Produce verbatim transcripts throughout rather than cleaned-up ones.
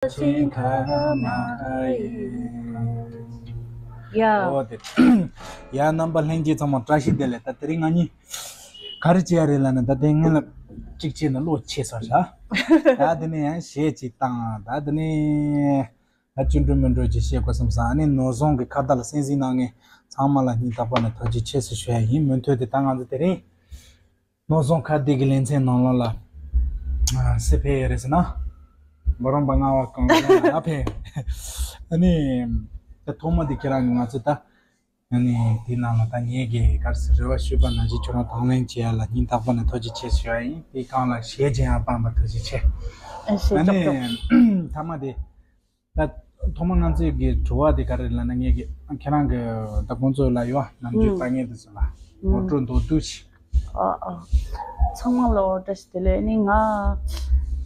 ཡ། ཨོ་དེ། ཡ་རྣམ་པ་ལྷན་རྒྱས་ཚང་མ་བཀྲ་ཤིས་བདེ་ལེགས། ད་དེ་རིང་ང་གཉིས་ག་རེ་བྱེད་ཡ་རེད་ལབ་ན། ད་དེ་སྔོན་ལ་གཅིག་བྱས་ན་བློ་ཆེ་ས་ར། ད་དེ་ནས་ཡང་གཞས་གཅིག་བཏང་། ད་དེ་ནས་ད་ཅི་འགྲོ་མི་འགྲོ་ཅིག་བཤད་དགོས་བསམ་ས། ཨ་ནི་ནོར་བཟང་གི་ཁ་བརྡ་ལ་གསན་གཟིགས་གནང་མཁན་ཚང་མ་ལ་སྙིང་ཐག་པ་ནས་ཐུགས་རྗེ་ཆེ་ཟེར་ཞུ་ཡ་ཡིན། མུ་མཐུད་དེ་ད་ང་ཚོ་དེ་རིང་ནོར་བཟང་ཁ་བརྡའི་གི་ལེ་ཚན་ནང་ལོགས་ལ་ཨ་སེ་ཕེ་ཡོད་རེད་ཟེར་ན། འབུམ་རམས་པ་རྔ་བ་གང་ལ་ཨ་ཕེ། ཨ་ནི་ད་ཐོག་མ་དེ་ཁྱེད་རང་གི་ང་ཚོ་ད། ཨ་ནི་དེའི་ནང་ལ་ད་ངེད་ཀྱིས་ག་རེ་ཟེར། རེ་བ་ཞུས་པ་ནང་བཞིན་ཁྱོད་རང་དང་ལེན་བྱེད་ཡ་ལ་སྙིང་ཐག་པ་ནས་ཐུགས་རྗེ་ཆེ་ཞུ་ཡ་ཡིན། དེའི་སྒང་ལ་གཞས་ཀྱང་ཡང་སྤངས་པ་ཐུགས་རྗེ་ཆེ། ཨ་ནི་ཐ་མ་དེ། ད་ཐོག་མ་ང་ཚོའི་གི་དྲི་བ་དེ་ག་རེ་ལབ་ན། ངེད་ཀྱི་ཁྱེད་རང་གི་ད་ཁོང་ཚོ་ལ་ཡོད་ནམ་རྒྱུན་ལྟ་མཁན་དེ་ཚོ་ལ་ངོ་སྤྲོད་མདོར་བསྡུས་ཤིག་ཨ་ཨ། ཚང་མ་ལ་བཀྲ་ཤིས་བདེ་ལེགས། ནི་ང་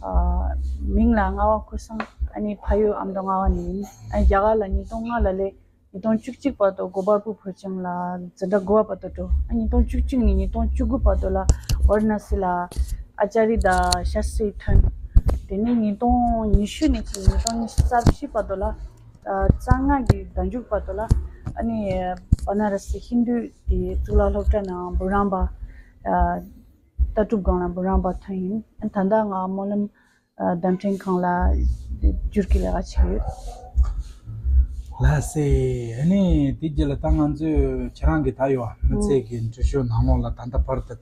ཨ་མིང་ལ་རྔ་བ་ཀུན་བཟང་། ཨ་ནི་ཕ་ཡུལ་ཨ་མདོ་རྔ་བ་ནས་ཡིན། ཨ་རྒྱ་གར་ལ་ཉིས་སྟོང་ལྔ་ལ་སླེབས། ཉིས་སྟོང་བཅུ་གཅིག་བར་དུ་གོ་པལ་པུར་བོད་ཁྱིམ་ལ་འཛིན་གྲྭ་དགུ་པ་བར་དུ་འགྲོ། ཨ་ཉིས་སྟོང་བཅུ་གཅིག་ནས་ཉིས་སྟོང་བཅུ་དགུ་བར་དུ་ལ་ཝཱ་ར་ཎ་སི་ལ་ཨ་ཙཱ་རི་དང་ཤཱ་སྟྲི་ཐོན། དེ་ནས་ཉིས་སྟོང་ཉི་ཤུ་ནས་ཉིས་སྟོང་ཉི་ཤུ་རྩ་བཞི་བར་དུ་ལ་ཨ་རྩ་ལྔ་གི་ཟླ་མཇུག་བར་དུ་ལ་ཨ་ནི་བ་ན་ར་སི་ཧིན་རྡུ་དེ་གཙུག་ལག་སློབ་གྲྭ་ནང་འབུམ་རམས་པ་ཨ་ལྟ་གྲུབ་སྒང་ལ་འབུམ་རམས་པ་ཐོན་ཡིན། ཨ་ད་ལྟ་ང་སྨོན་ལམ་ཨ་བརྡ་འཕྲིན་ཁང་ལ་བསྒྱུར་གྱི་ལས་ཀ་བྱེད་ཡོད། ལགས་སེ། ཨ་ནི་དེ་རྗེས་ལ་ད་ང་ཚོས་ཁྱེད་རང་གི་ད་ཡོད་མི་ཚེ་གི་འགྲུལ་བཞུད་ནང་ལོགས་ལ་ད་ལྟ་བར་དུ་ད་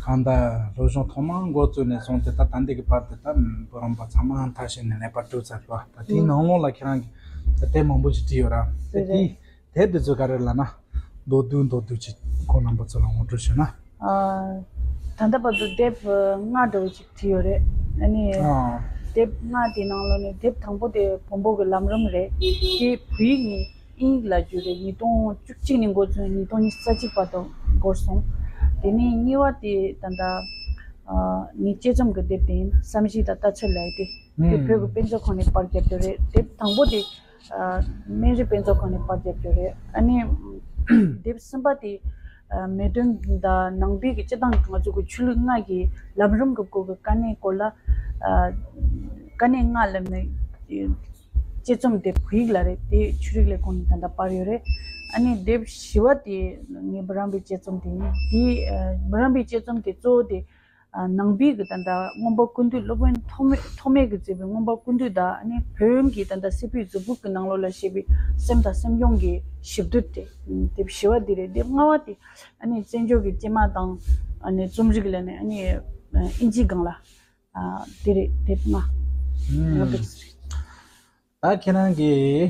གང་ལྟར་སློབ་སྦྱོང་ཐོག་མར་འགོ་བཙུགས་ནས་བཟུང་སྟེ་ད་ད་ལྟ་གི་བར་དུ་ད་འབུམ་རམས་པ་ཚང་མ་མཐར་ཕྱིན་ནས་ལེགས་པར་གྲུབ་ཚར་བ། ད་དེའི་ནང་ལོགས་ལ་ཁྱེད་རང་གིས་ད་དེབ་མང་པོ་ཞིག་བྲིས་ཡོད་ར། ད་དེ་དེབ་དེ་ཚོ་ག་རེ་ལབ་ན། མདོར་བསྡུས་མདོར་བསྡུས་ཅིག་ཁོང་རྣམ་པ་ཚོ་ལ་ངོ་སྤྲོད་ཞུ་ན། ཨ། ད་ལྟ་བར་དུ་དེབ་ལྔ་འདྲ་བོ་ཅིག་བྲིས་ཡོད་རེད། ཨ་ནི་ཨ། དེབ་ལྔ་དེའི་ནང་ལོགས་ནས་དེབ་དང་པོ་དེ་བོན་པོ་གི་ལམ་རིམ་རེད། དེ་བོད་ཡིག་ནས་དབྱིན་ཡིག་ལ་བསྒྱུར་རེད། ཉིས་སྟོང་བཅུ་གཅིག་ནས་འགོ་བཙུགས་ཉིས་སྟོང་ཉི་ཤུ་རྩ་གཅིག་བར་དུ་འགོར་སོང་། དེ་ནས་གཉིས་པ་དེ་ད་ལྟ་ཨ་ངའི་དཔྱད་རྩོམ་གྱི་དེབ་དེ་ཡིན། བསམ་གཞིག་དང་ལྟ་ཚུལ་ལབ་ཡ་དེ། དེ་བོད་ཀྱི་དཔེ་མཛོད་ཁང་ནས་པར་བརྒྱབ་ཡོད་རེད། དེབ་དང་པོ་དེ་ཨ་སྨན་རི་དཔེ་མཛོད་ཁང་ནས་པར་བརྒྱབ་ཡོད་རེད། ཨ་ནི་དེབ་གསུམ་པ་དེ་ཨ་མེས་སྟོན་དང་ནང་པའི་གི་སྤྱི་བཏང་གི་ང་ཚོ་གི་ཆོས་ལུགས་ལྔ་གི་ལམ་རིམ་གྱི་སྐོར་གྱི་དཀའ་གནད་སྐོར་ལ་ཨ་དཀའ་གནད་ལྔ་ལབ་ནས་དཔྱད་རྩོམ་དེ་བོད་ཡིག་ལ་རེད། དེ་ཆོས་རིག་ལས་ཁུངས་ནས་ད་ལྟ་པར་ཡོད་རེད། ཨ་ནི་དེབ་བཞི་པ་དེ་ངའི་འབུམ་རམས་པའི་དཔྱད་རྩོམ་དེ་ཡིན། དེ་ཨ་འབུམ་རམས་པའི་དཔྱད་རྩོམ་དེ་གཙོ་བོ་དེ། ཨ་ནང་པའི་གི་ད་ལྟ་མངོན་པ་ཀུན་བཏུས། སློབ་དཔོན་ཐོགས་མེད་ཐོགས་མེད་ཀྱིས་མཛད་པའི་མངོན་པ་ཀུན་བཏུས་དང་། ཨ་ནི་བོན་གྱི་ད་ལྟ་སྲིད་པའི་མཛོད་ཕུགས་ཀྱི་ནང་ལོགས་ལ་བཤད་པའི་སེམས་དང་སེམས་བྱུང་གི་ཞིབ་བསྡུར་དེ། དེབ་བཞི་པ་འདི་རེད། དེབ་ལྔ་པ་དེ་ཨ་ནི་བཙན་བྱོལ་གྱི་སྐྱེས་མ་དང་ཨ་ནི་རྩོམ་རིག་ལ་ནི་ཨ་ནི་ཨིན་ཇིའི་སྒང་ལ་ཨ་དེ་རེད། དེབ་ལྔ། ལྔ་པ་དེ་ཚོ་རེད། ད་ཁྱེད་རང་གིས་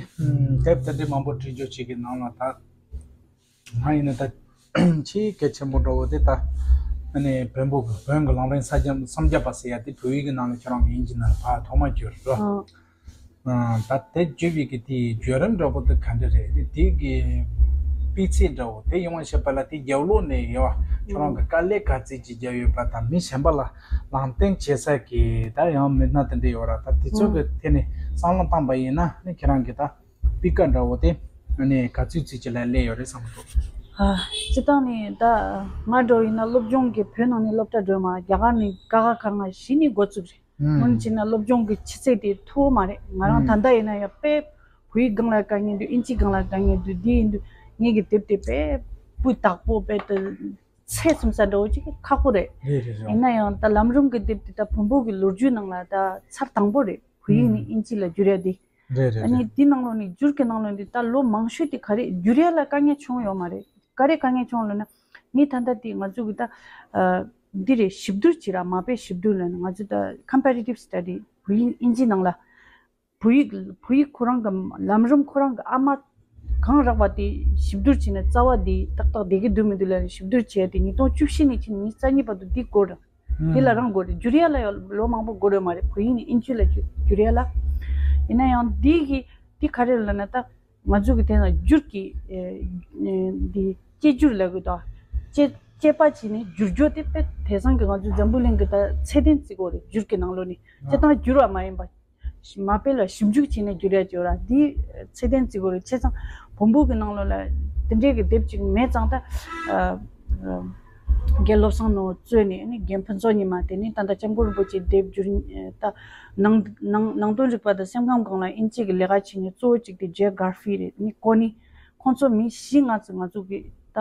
དེབ་དེ་འདྲའི་མང་པོ་བྲིས་རྒྱུ་ཅིག་གི་ནང་ལ་ད། ང་ཡིན་ན་ད་ཆེས་གལ་ཆེན་པོ་འདྲ་བོ་དེ་ད་ཨ་ནི་བོན་པོ་བོན་གྱི་ལམ་རིམ་ས་རྒྱ་སམ་བརྒྱ་པ་ཟེར་ཡ་དེ་བོད་ཡིག་གི་ནང་ལ་ཁྱེད་རང་གིས་དབྱིན་ཇི་ནང་ལ་ཕར་ཐོག་མར་བསྒྱུར་རོ། ཨ། ཨ། ད་དེ་བསྒྱུར་བའི་གི་དེའི་བརྒྱུད་རིམ་འདྲ་བོ་དེ་ག་འདྲ་རེད། དེ་དེ་གི་སྤུས་ཚད་འདྲ་བོ་དེ་ཡོང་བ་བྱེད་པ་ལ་དེ་རྒྱབ་ལོགས་ནས་ཡོད་བ་ཁྱེད་རང་གི་དཀའ་ལས་ག་ཚད་ཅིག་བརྒྱབ་ཡོད་པ་དང་མི་གཞན་པ་ལ་ལམ་སྟོན་བྱེད་ས་གི་ད་ཡང་མི་སྣ་དེ་འདྲ་ཡོད་ར། ད་དེ་ཚོ་གི་ཐད་ནས་བསམ་བློ་བཏང་པ་ཡིན་ན་ནི་ཁྱེད་རང་གི་ད། སྤུས་ཀ་འདྲ་བོ་དེ་ཨ་ནི་ག་ཚོད་ཚོད་ཅིག་ལ་སླེབས་ཡོད་རེད་བསམ་གི་འདུག་ཨ། སྤྱིར་བཏང་ནས་ད་ང་འདྲ་བོ་ཡིན་ན་སློབ་སྦྱོང་གི་བོད་ནང་ནས་སློབ་གྲྭ་འགྲོ་མ་རྒྱ་གར་ནས་ཀ་ཁ་ག་ང་གཞི་ནས་འགོ་བཙུགས་རེད། ཨང་། སྔོན་ཕྱིན་ན་སློབ་སྦྱོང་གི་ཆུ་ཚད་དེ་མཐོ་བོ་མ་རེད། ང་རང་ཨང་ད་ལྟ་ཡིན་ན་ཡང་དཔེ་བོད་ཡིག་སྒང་ལ་དཀའ་ངལ་འདུག་ཨིན་ཇི་སྒང་ལ་དཀའ་ངལ་འདུག་འདི་ཡིན་དུས་ངེད་ཀྱི་དེབ་དེ་དཔེ་སྤུས་དག་པོ་དཔེ་དེ་ཚད་ཙམ་ས་འདྲ་བོ་ཅིག་ཁག་པོ་རེད། རེད་རེད་རེད། ཡིན་ན་ཡང་ད་ལམ་རིམ་གྱི་དེབ་དེ་ད་བོན་པོ་གི་ལོ་རྒྱུས་ནང་ལ་ད་ཚར་དང་པོ་རེད། བོད་ཡིག་ནས་ཨིན་ཇི་ལ་བསྒྱུར་ཡ་དེ། རེད་རེད་ཨ་ནི་རེད། འདི་ནང་ལོགས་ནས་བསྒྱུར་གྱི་ནང་ལོགས་འདི་ད་ལོ་མང་ཤོས་དེ་ག་རེ་བསྒྱུར་ཡ་ལ་དཀའ་ངལ་བྱུང་ཡོད་མ་རེད། ག་རེ་དཀའ་ངལ་བྱུང་ལབ་ན། ངས་ད་ལྟ་དེ་ང་ཚོ་གི་ད་ཨ་འདི་རེད། ཞིབ་བསྡུར་བྱེད་ར་མ་དཔེ་ཞིབ་བསྡུར་ལབ་ན་ང་ཚོ་ད་comparative study བོད་ཡིག་ཨིན་ཇི་ནང་ལ་བོད་ཡིག་བོད་ཡིག་ཁོ་རང་གི་ལམ་རིམ་ཁོ་རང་གི་ཨ་མ་གང་རག་པ་དེ་ཞིབ་བསྡུར་བྱས་ནས་རྩ་བ་དེ་ཏག་ཏག་བསྡད་ཀྱི་འདུག་མི་འདུག་ལབ་ནས་ཞིབ་བསྡུར་བྱས་ཏེ་ཉིས་སྟོང་བཅུ་བཞི་ནས་ཕྱིན་ཉི་ཤུ་རྩ་གཉིས་བར་དུ་འདི་འགོར་ར། དེ་ལ་རང་འགོར་རེད། བསྒྱུར་ཡ་ལ་ཡང་ལོ་མང་པོ་འགོར་ཡོད་མ་རེད། བོད་ཡིག་ནས་ཨིན་ཇི་ལ་བསྒྱུར་བསྒྱུར་ཡ་ལ། ཡིན་ན་ཡང་འདི་གི་འདི་ག་རེ་ལབ་ན་ད་ང་ཚོ་གི་དེ་ན་བསྒྱུར་གྱི་ཨེ་ཨེ་འདི་དཔྱད་བསྒྱུར་ལབ་དགོས་དོ། དཔྱད་དཔྱད་པ་བྱས་ནས་བསྒྱུར་རྒྱུ་དེ་དཔེ་དེང་སང་གི་ང་ཚོ་འཛམ་བུ་གླིང་གི་ད་ཚད་ལྡན་བརྩི་དགོས་རེད། བསྒྱུར་གྱི་ནང་ལོགས་ནས་སྤྱིར་བཏང་བསྒྱུར་བ་མ་ཡིན་པ། མ་དཔེ་ལ་ཞིབ་འཇུག་བྱས་ནས་བསྒྱུར་ཡ་བྱོས་ར། འདི་ཚད་ལྡན་བརྩི་དགོས་རེད། བྱས་ཙང་བོན་པོ་གི་ནང་ལོགས་ལ་དེ་འདྲའི་གི་དེབ་ཅིག་མེད་ཙང་ད། ཨ། ཨ། རྒན་བློ་བཟང་ནོར་བུ་གཙོས་ནས་ནི་རྒན་ཕུན་ཚོགས་ཉི་མ་དེ་ནི་ད་ལྟ་སྐྱབས་མགོན་རིན་པོ་ཆེའི་དེབ་བསྒྱུར་ད་ནང་ནང་ནང་དོན་རིག་པ་དང་སེམས་ཁམས་སྒང་ལ་དབྱིན་ཇི་གི་ལས་ཀ་བྱེད་མཁན་གཙོ་བོ་གཅིག་དེ་ཇེ་གྷར་ཕི་རེད། ནི་ཁོ་ནི་ཁོང་ཚོ་མི་བཞི་ལྔ་ཙམ་ང་ཚོ་གི་ད་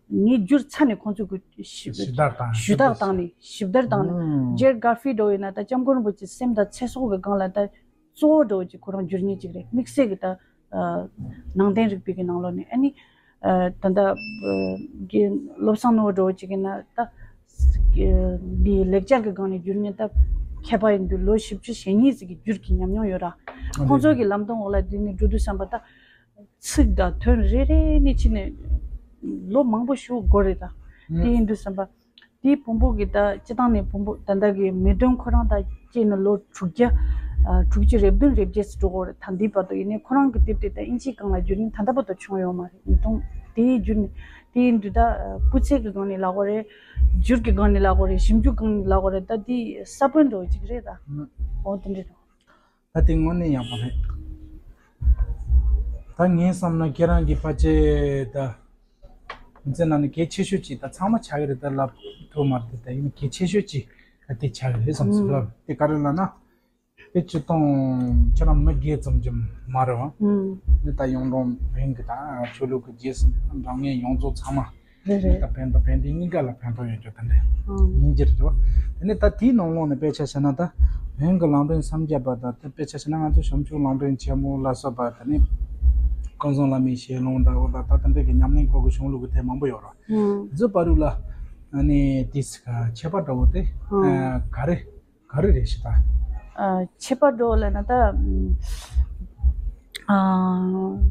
ངས་བསྒྱུར་ཚར་ནས་ཁོང་ཚོ་གི་ཞིབ་ཞིབ་བརྡར་དང་ཞུ་དག་བཏང་ནས་ཞིབ་བརྡར་བཏང་ནས་ཇེ་གྷར་ཕི་འགྲོ་ཡིན་ན་ད་སྐྱབས་མགོན་རིན་པོ་ཆེ་སེམས་དང་ཚེ་སྲོག་གི་སྒང་ལ་ད། གཙོ་བོ་འདྲ་བོ་ཅིག་ཁོ་རང་བསྒྱུར་མཁན་ཅིག་རེད། དམིགས་བསལ་གྱི་ད་ནང་བསྟན་རིག་པའི་གི་ནང་ལོགས་ནས་ཨ་ནི་ད་ལྟ་རྒན་བློ་བཟང་ནོར་བུ་འདྲ་བོ་ཅིག་ཡིན་ན་ད་འདི་ལེགས་སྦྱར་གྱི་སྒང་ནས་བསྒྱུར་མཁན་ད་མཁས་པ་ཡིན་དུས་ལོ་བཞི་བཅུ་ཞེ་གཉིས་ཙམ་གྱི་བསྒྱུར་གྱི་ཉམས་མྱོང་ཡོད་ར། ཁོང་ཚོ་གི་ལམ་སྟོན་འོག་ལ་འདི་ནས་འགྲོ་དུས་བསམ་པ་ད་ཚིག་དང་དོན་རེ་རེ་ནས་ཕྱིན་ནས་ལོ་མང་པོ་ཞིག་འགོར་རེད། ད་དེ་ཡིན་དུས་བསམ་པ། དེའི་བོན་པོ་གི་ད་སྤྱི་བཏང་ནས་བོན་པོ་ད་ལྟ་གི་མེས་སྟོན་ཁོ་རང་ད་སྐྱེས་ནས་ལོ་དྲུག་བརྒྱ་དྲུག་ཅུ་རེ་བདུན་རེ་བརྒྱད་ཙམ་འགྲོ་གི་རེད། ད་འདིའི་བར་དུ་ཡིན་ནའི་ཁོ་རང་གི་དེབ་དེ་ད་དབྱིན་ཇིའི་སྒང་ལ་བསྒྱུར་ནས་ད་ལྟ་བར་དུ་བྱུང་ཡོད་མ་རེད། ཉིས་སྟོང་དེའི་བསྒྱུར་ནས་དེའི་འདི་ད་སྤུས་ཚད་ཀྱི་སྒང་ནས་ལབ་དགོས་རེད། བསྒྱུར་གྱི་སྒང་ནས་ལབ་དགོས་རེད། ཞིབ་འཇུག་སྒང་ནས་ལབ་དགོས་རེད། ད་འདི་ས་བོན་འདྲ་བོ་ཅིག་རེད་ད། འོ་དེ་འདྲ་རེད། ད་དེ་དངོས་གནས་ཡག་པོ་རེད། ད་ངས་བསམ་ན་ཁྱེད་རང་གི་ཕལ་ཆེར་ད་མི་ཚེ་ནང་ནས་གལ་ཆེ་ཤོས་ཅིག་ད་ཚང་མ་ཆགས་ཀྱི་རེད། ད་ལབ་ཐུབ་མ་རེད། ད་ཡིན་གལ་ཆེ་ཤོས་ཅིག་ད་དེ་ཆགས་ཀྱི་རེད་བསམ་སོང་། ཨུམ། དེ་ག་རེ་ལབ་ན་དེ་སྤྱིར་བཏང་ཁྱེད་རང་མི་སྒེར་ཙམ་གྱི་མ་རེད་བ། ཨུམ། འདི་ད་གཡུང་དྲུང་བོན་གྱི་ད་ཆོས་ལུགས་ཀྱི་རྗེས་སུ་འབྲང་མཁན་ཡོངས་རྫོགས་ཚང་མ། རེད་རེད། ད་ཕན་དང་ཕན་བདེ་གཉིས་ཀ་ལ་ཕན་ཐོགས་ཡོད་རྒྱུ་དེ་འདྲ་ཨང་ཡིན་གྱི་རེད་བ། དེ་ནས་ད་དེའི་ནང་ལོགས་ནས་དཔེ་ཆ་བཞག་ན་ད་བོན་གྱི་ལམ་རིམ་སུམ་བརྒྱ་པ་དང་དེ་དཔེ་ཆ་བཞག་ན་ང་ཚོ་བྱང་ཆུབ་ལམ་རིམ་ཆེན་མོ་ལ་སོགས་པ་དེ་ནས་ཀུན་བཟང་བླ་མའི་ཞལ་ལུང་འདྲ་བོ་དང་ད་དེ་འདྲ་གི་ཉམས་ལེན་སྐོར་གྱི་གཞུང་ལུགས་ཀྱི་དེབ་མང་པོ་ཡོད་རེད། ཨང་། དེ་ཚོ་བར་དུ་ལ་ཨ་ནི་དེ་ཚིག་ཁྱད་པར་འདྲ་བོ་དེ་ཨང་ག་རེ་ག་རེ་རེད་ཞེ་ད། ཨ་ཁྱད་པར་འདྲ་བོ་ལབ་ན་ད་ཨ།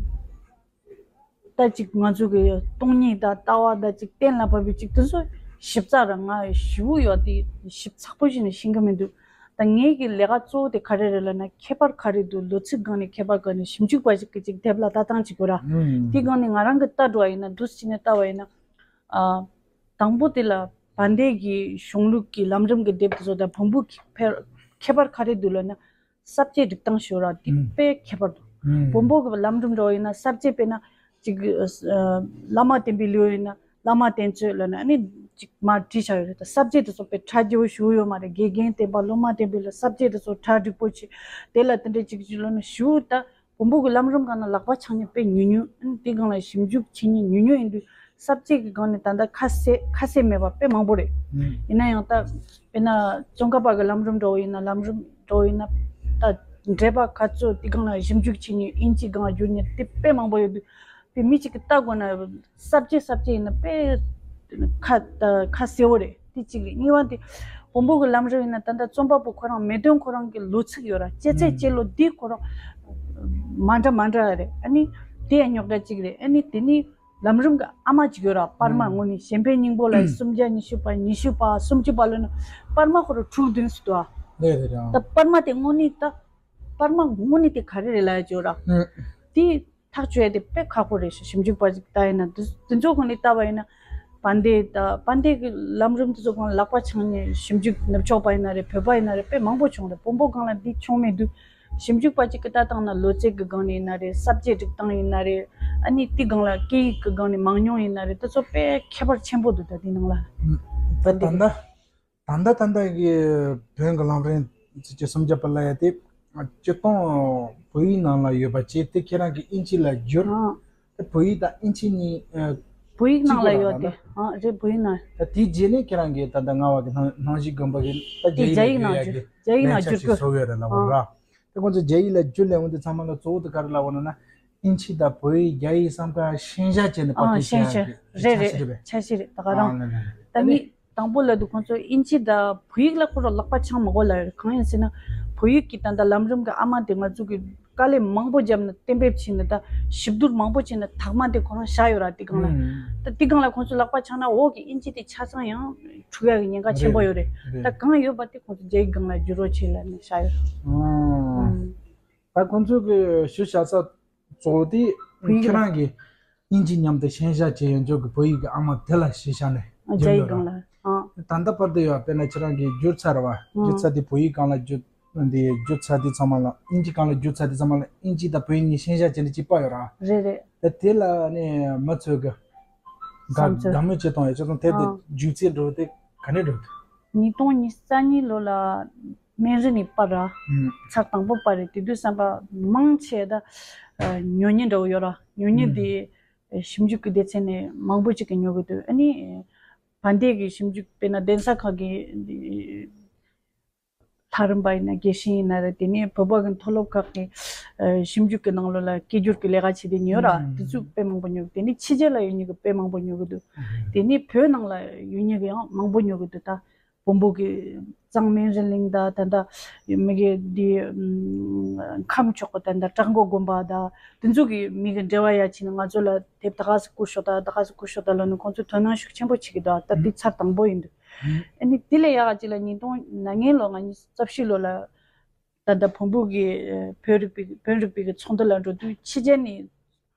ད་ཅིག་ང་ཚོ་གི་སྟོང་ཉིད་དང་ལྟ་བ་དང་ཅིག་གཏན་ལ་ཕབ་པའི་ཅིག་དེ་ཚོ་ཞིབ་ཚགས་རང་ང་ཞིབ་ཡོད་དེ་ཞིབ་ཚགས་པོ་ཞིག་ནས་ཤེས་ཀྱི་མི་འདུག་ད་ངེད་ཀྱི་ལས་ཀ་གཙོ་བོ་དེ་ག་རེ་རེད་ལབ་ན་ཁྱད་པར་ག་རེ་འདུག་ལོ་ཚིགས་སྒང་ནས་ཁྱད་པར་ག་ནས་ཞིབ་འཇུག་པ་ཞིག་གི་ཅིག་དེབ་ལ་ལྟ་སྟངས་ཅིག་དགོས་ར། ཨུམ། དེ་སྒང་ནས་ང་རང་གི་ལྟ་འགྲོ་བ་ཡིན་ན་འདུག་སེ་བྱས་ནས་ལྟ་བ་ཡིན་ན། ཨ། དང་པོ་དེ་ལ་བན་དེ་གི་གཞུང་ལུགས་ཀྱི་ལམ་རིམ་གྱི་དེབ་དེ་ཚོ་དང་བོན་པོ་གི་ཕེ་ཁྱད་པར་ག་རེ་འདུག་ལབ་ན། ས་བཅད་སྒྲིག་སྟངས་ཞུ་ར་དེ་ཨུམ། དཔེ་ཁྱད་པར་འདུག་ཨུམ། བོན་པོ་གི་ལམ་རིམ་འགྲོ་ཡིན་ན་ས་བཅད་དཔེར་ན་ཅིག་ཨ་བླ་མ་བསྟེན་པའི་ལེའུ་ཡིན་ན་བླ་མ་བསྟེན་ཚུལ་ལབ་ན་ཨ་ནི་ཅིག་མར་བྲིས་བཞག་ཡོད་རེད། ད་ས་བཅད་དེ་ཚོ་དཔེ་གྲ་རྒྱས་པོ་ཞུ་ཡོད་མ་རེད། དགེ་རྒན་བསྟེན་པ་སློབ་མ་བསྟེན་པའི་ལ་ས་བཅད་དེ་ཚོ་གྲ་འགྲིག་པོ་བྱས་དེ་ལ་དེ་འདྲས་ཅིག་ཅིག་ལབ་ན་ཞུ་ད། བོན་པོ་གི་ལམ་རིམ་སྒང་ན་ལག་པ་འཆང་མཁན་དཔེ་ཉུང་ཉུང་། ཨ་ནི་དེ་སྒང་ལ་ཞིབ་འཇུག་བྱེད་མཁན་ཉུང་ཉུང་ཡིན་དུས་ས་བཅད་ཀྱི་སྒང་ནས་ད་ལྟ་ཁ་གསལ་ཁ་གསལ་མེད་པ་དཔེ་མང་པོ་རེད། ཨུམ། ཡིན་ན་ཡང་ད་དཔེར་ན་ཙོང་ཁ་པ་གི་ལམ་རིམ་འདྲ་བོ་ཡིན་ན་ལམ་རིམ་འདྲ་བོ་ཡིན་ན་ད་འགྲེལ་པ་ག་ཚོད་དེ་སྒང་ལ་ཞིབ་འཇུག་བྱེད་མཁན་དབྱིན་ཇིའི་སྒང་ལ་བསྒྱུར་མཁན་དེ་དཔེ་མང་པོ་ཡོད་དུས་དཔེ་མི་གཅིག་གིས་ལྟ་དགོས་ན་ས་བཅད་ས་བཅད་ཡིན་ན་དཔེ་ཁ་ཁ་གསལ་བོ་རེད། དེ་གཅིག་རེད། གཉིས་པ་དེ་བོན་པོ་གི་ལམ་རིམ་ཡིན་ན་ད་ལྟ་རྩོམ་པ་པོ་ཁོ་རང་མེས་སྟོན་ཁོ་རང་གི་ལོ་ཚིགས་ཡོད་ར། སྐྱེས་ཚེས་ཨུམ། སྐྱེས་ལོ་འདི་ཁོ་རང་མ་འདྲ་མ་འདྲ་རེད། ཨ་ནི་དེ་ཡང་རྙོག་དྲ་གཅིག་རེད། ཨ་ནི་དེ་ནི་ལམ་རིམ་གི་ཨ་མ་གཅིག་ཡོད་ར། པར་མ་ཨུམ། དངོས་གནས་གཞན་ཕན་སྙིང་པོ་ལ་སུམ་བརྒྱ་ཉི་ཤུ་པ་ཉི་ཤུ་པ་སུམ་ཅུ་པ་ལོན་ན་པར་མ་ཁོ་རང་དྲུག་བདུན་ཙམ་འདུག་ཨ། རེད་རེད་རེད། ཨང་། ད་པར་མ་དེ་དངོས་གནས་ད་པར་མ་དངོས་གནས་དེ་ག་རེ་རེད་ལབ་ཡ་ཅིག་ཡོད་ར། ཨུམ། དེ་ཐག་གཅོད་ཡ་དེ་དཔེ་ཁག་པོ་རེད་ཤག་ཞིབ་འཇུག་པ་ཅིག་ལྟ་ཡིན་ན་དེ་དེ་ཚོ་ཁོ་ནས་ལྟ་བ་ཡིན་ན། བན་དེ་ད་བན་དེ་གི་ལམ་རིམ་དེ་ཚོ་སྒང་ལག་པ་འཆང་ནས་ཞིབ་འཇུག་ནུབ་ཕྱོགས་པ་ཡིན་ན་རེད། བོད་པ་ཡིན་ན་རེད། དཔེ་མང་པོ་བྱུང་རེད། བོན་པོ་སྒང་ལ་འདི་བྱུང་མེད་དུས་ཞིབ་འཇུག་པ་ཅིག་གི་ལྟ་སྟངས་ན་ལོ་ཚིགས་ཀྱི་སྒང་ནས་ཡིན་ན་རེད། ས་བཅད་སྒྲིག་སྟངས་ཡིན་ན་རེད། ཨ་ནི་དེ་སྒང་ལ་སྐད་ཡིག་གི་སྒང་ནས་མང་ཉུང་ཡིན་ན་རེད། དེ་ཚོ་དཔེ་ཁྱད་པར་ཆེན་པོ་འདུག་ད་དེ་ནང་ལ། ད་ད་ལྟ། ད་ལྟ་ད་ལྟ་གི་བོན་གྱི་ལམ་རིམ་ཅིག་སུམ་བརྒྱ་པ་ལ་ཡ་དེ་སྤྱིར་བཏང་བོད་ཡིག་ནང་ལ་ཡོད་པ་བྱས་དེ་ཁྱེད་རང་གིས་དབྱིན་ཇི་ལ་བསྒྱུར། ཨ། དེ་བོད་ཡིག་དང་དབྱིན་ཇི་གཉིས་ཨ། བོད་ཡིག་ནང་ལ་ཡོད་དེ། ཨ་རེད། བོད་ཡིག་ནང་། ད་དེའི་རྗེས་ནས་ཁྱེད་རང་གིས་ད་ལྟ་རྔ་བ་གི་སྣང་སྣང་ཞིག་དགོན་པ་གི་ད་དེ་རྒྱ་ཡིག་ནང་བསྒྱུར། རྒྱ་ཡིག་ནང་བསྒྱུར་དགོས། བཟོ་ཡོད་རེད་ལབ་པ་ར། དེ་ཁོང་ཚོས་རྒྱ་ཡིག་ལ་བསྒྱུར་ལས་འོང་དུས་ཚང་མ་ལ་གཙོ་བོ་དེ་ག་རེ་ལབ་པ་ན་ན་དབྱིན་ཇི་དང་བོད་ཡིག་རྒྱ་ཡིག་གསུམ་ཀ་ཤན་ཤ་བྱས་ནས་པར་སྐྲུན་བྱས་ཡག་གི་རེད། རེད། འཆར་གཞི་རེད་པས། འཆར་གཞི་རེད། ད་ག་རང་། ཨ་ལ་ལ་ལ། ད་ངས་དང་པོ་ལབ་དུས་ཁོང་ཚོས་དབྱིན་ཇི་དང་བོད་ཡིག་ལ་ཁོ་རང་ལག་པ་འཆང་མི་དགོས་ལབ་ཡོད་རེད། གང་ཡིན་ཟེར་ན་བོད་ཡིག་གི་ད་ལྟ་ལམ་རིམ་གྱི་ཨ་མ་དེ་ང་ཚོ་གི་དཀའ་ལས་མང་པོ་བརྒྱབ་ནས་གཏན་འབེབས་བྱས་ནས་ད་ཞིབ་བསྡུར་མང་པོ་བྱས་ནས་དག་མ་དེ་ཁོ་རང་བཞག་ཡོད་ར། དེ་སྒང་ལ། ཨུམ། ད་དེ་སྒང་ལ་ཁོང་ཚོས་ལག་པ་འཆང་ན་འོག་གི་དབྱིན་ཇི་དེ་ཆ་ཚང་ཡང་འཁྲུག་ཡག་གི་ཉེན་ཁ་ཆེན་པོ་ཡོད་རེད། རེད། ད་གང་ཡོད་པ་དེ་ཁོང་ཚོས་རྒྱ་ཡིག་སྒང་ལ་བསྒྱུར་རོགས་བྱེད་ལབ་ནས་བཞག་ཡོད། ཨུམ། ཨུམ། ད་ཁོང་ཚོ་གི་ཞུ་བྱ་ས་གཙོ་བོ་དེ་བོད་ཡིག་ཁྱེད་རང་གིས་དབྱིན་ཇི་མཉམ་དུ་ཤན་ཤ་བྱས་ཡོད་འཇོག་གི་བོད་ཡིག་གི་ཨ་མ་དེ་ལ་གཞི་བཞག་ནས། ཨ། རྒྱ་ཡིག་སྒང་ལ། ཨ། ད་ལྟ་བར་དུ་ཡོད་དཔེར་ན་ཁྱེད་རང་གིས་བསྒྱུར་ཚར་བ། ཨ། བསྒྱུར་ཚར་དེ་བོད་ཡིག་སྒང་ལ་བསྒྱུར། འདི་བསྒྱུར་ཚར་དེ་ཚང་མ་ལ་དབྱིན་ཇི་སྒང་ལ་བསྒྱུར་ཚར་དེ་ཚང་མ་ལ་དབྱིན་ཇི་དང་བོད་ཡིག་གཉིས་ཤན་ཤ་བྱས་ནས་གཅིག་པ་ཡོད་ར། རེད་རེད། ད་དེ་ལ་ནི་མི་ཚོས་གི་ བསམ་ཚུལ། དགའ་མོས་བྱེད་སྟངས་ཡོད་ཅེས་དང་དེབ་དེ་ཨང་། མཇུག་སྐྱེལ་འགྲོ་དེ་ག་ནས་འགྲོ་འདུག་ཉིས་སྟོང་ཉི་ཤུ་རྩ་གཉིས་ལོ་ལ་སྨན་རི་ནས་པར་ར། ཨང་། ཚར་དང་པོ་པར་རེད། དེ་དུས་བསམ་པ་མང་ཆེ་ད་ཉོ་མཁན་འདྲ་བོ་ཡོད་ར། ཉོ་མཁན་དེ་ཞིབ་འཇུག་གི་སྡེ་ཚན་ནས་མང་པོ་ཅིག་གིས་ཉོ་གི་འདུག་ཨ་ནི་བན་དེ་གི་ཞིབ་འཇུག་དཔེར་ན་གདན་ས་ཁག་གི་ལྷ་རམས་པ་ཡིན་ན་དགེ་བཤེས་ཡིན་ན་རེད། དེ་ནས་བོད་པ་གི་མཐོ་སློབ་ཁག་གི་ཨ་ཞིབ་འཇུག་གི་ནང་ལོགས་ལ་སྐད་སྒྱུར་གི་ལས་ཀ་བྱེད་དེ་ཉོ་ར། ཨང་། དེ་ཚོ་དཔེ་མང་པོ་ཉོ་གི། དེ་ནས་ཕྱི་རྒྱལ་ལ་ཡོད་མཁན་གི་དཔེ་མང་པོ་ཉོ་གི་འདུག་ཨང་། དེ་ནས་བོད་ནང་ལ་ཡོད་མཁན་གི་ཡང་མང་པོ་ཉོ་གི་འདུག་ད་བོན་པོ་གི་གཙང་སྨན་རི་གླིང་ད་ད་ད་མི་གི་འདི་ཨམ་ཁམས་ཕྱོགས་གི་ད་ད་བྲག་མགོ་དགོན་པ་ད་དེ་ཚོ་གི་མི་གི་འབྲེལ་བ་ཡ་བྱས་ནས་ང་ཚོ་ལ་དེབ་ད་ག་ས་བསྐུར་ཤོག་ད་ད་ག་ས་བསྐུར་ཤོག་ད་ལབ་ནས་ཁོང་ཚོས་དོ་སྣང་ཤུགས་ཆེན་པོ་བྱེད་ཀྱི་འདུག་ད་དེ་ཚར་དང་པོ་ཡིན་འདུག་ཨ་ནི་དེ་ལས་ཡག་ག་ཅིག་ལ་ཉིས་སྟོང་ན་ལྔའི་ལོ་ང་ཉིས་རྩ་བཞི་ལོ་ལ་ད་ལྟ་བོན་པོ་གི་ཨ་བོད་རིག་པའི་བོན་རིག་པའི་གི་ཚོགས་འདུ་ལ་འགྲོ་དུས་ཕྱི་རྒྱལ་ནས་